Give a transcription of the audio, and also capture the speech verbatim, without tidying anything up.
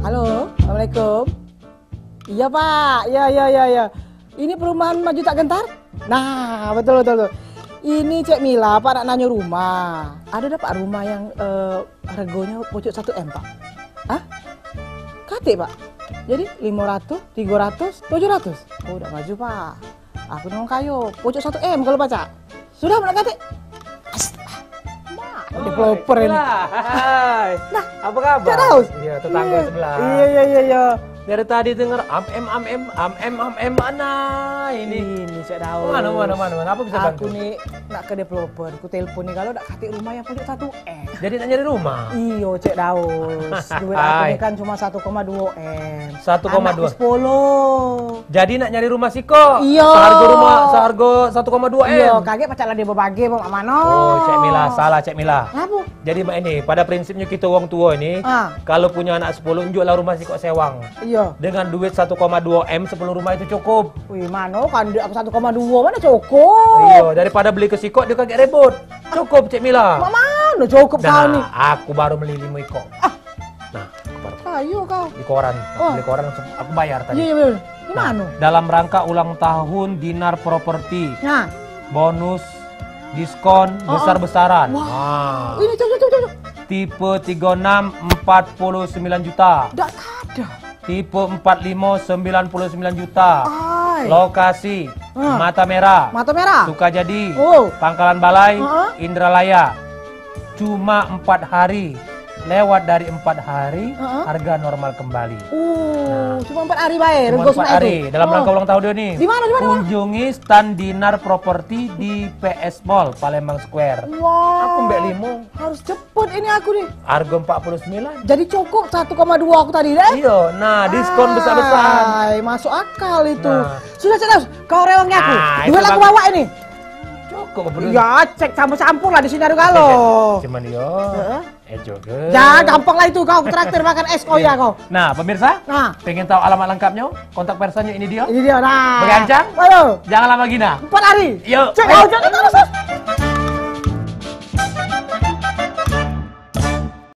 Halo, assalamualaikum. Iya, Pak. Iya, iya, iya, iya. Ini perumahan Maju Tak Gentar? Nah, betul, betul, betul. Ini Cek Mila, Pak, nak nanyo rumah. Ada dak, Pak, rumah yang, eh, harganya pojok satu M, Pak? Hah? Katik, Pak? Jadi lima ratus, tiga ratus, tujuh ratus? Oh, dak maju, Pak. Aku ni wong kayo. Pojok satu M kalau pacak. Sudah, nak katik? Ast-, ah, mak, developer ini. Hai. Nah, apa kabar? Cak Daus. Iya, tetangga sebelah. Iya, iya, iya, iya. Dari tadi denger am em, am em, am em, am em, mana ini? Ini, Cak Daus. Mana, mana, mana, mana? Apa bisa bantu? Aku ni nak ke developer, ku telepon ni kalau dak katik rumah yang pojok satu M. Jadi nak nyari rumah? Iyo, Cek Daus. Duit aku ni kan cuma satu koma dua M. Satu koma dua. Anak sepuluh. Jadi nak nyari rumah siko? Iyo. Seharga rumah, seharga satu koma dua M? Iyo, kaget pacak lah dia berbagi, Mak Mano. Oh, Cek Mila, salah, Cek Mila. Ngapo? Jadi, Mak, ini, pada prinsipnya kita wong tua ini, ah, kalau punya anak sepuluh, unjuklah rumah siko sewang. Iyo. Dengan duit satu koma dua M, sepuluh rumah itu cukup. Wih, mano kan duit aku satu koma dua, mano cukup? Iyo, daripada beli ke siko, dia kaget rebut. Cukup, Cek Mila. Mak mano cukup kau ni? Nah, aku baru beli lima iko. Ah. Nah, aku baru. Ayo kau. Di koran. Aku beli koran, langsung aku bayar tadi. Iya, iya, betul. Di mano? Nah, dalam rangka ulang tahun Dinar Property. Nah. Bonus diskon besar-besaran. Wah. Nah. Ini, cok, cok, cok, cok. Tipe tiga enam empat puluh sembilan juta. Dak ada. Tipe empat lima sembilan puluh sembilan juta. Ai. Lokasi, ah, Mata Merah. Mata Merah. Sukajadi. Oh. Pangkalan Balai, heeh, Indralaya. Cuma empat hari. Lewat dari empat hari, heeh, harga normal kembali. Oh, nah, cuma empat hari bae, cuma rego empat hari. Dalam rangka ulang tahun dia ni. Di mano, di mano, di mano? Kunjungi stand Dinar Property di P S Mall, Palembang Square. Wah. Aku mbek limo. Harus cepet ini aku ni. Harga empat puluh sembilan. Jadi cukup satu koma dua aku tadi deh. Iya, nah, diskon besar-besaran. Ai, masuk akal itu. Nah. Sudah, sudah, kau rewangi aku. Ah, duit aku bawa ini. Cukup apa duit? Ya, cek campur-campur lah di sini ada galo. Cuman yo. Heeh. Eh, juga. Ya, gampang lah itu kau, traktir makan es, oh ya kau. Nah, pemirsa, nah, pengen tahu alamat lengkapnya? Kontak personnya ini dia. Ini dia, nah. Begancang? Ayo. Jangan lama lagi, nah. Empat hari. Yuk. Cek, ayo, cek, terus, terus.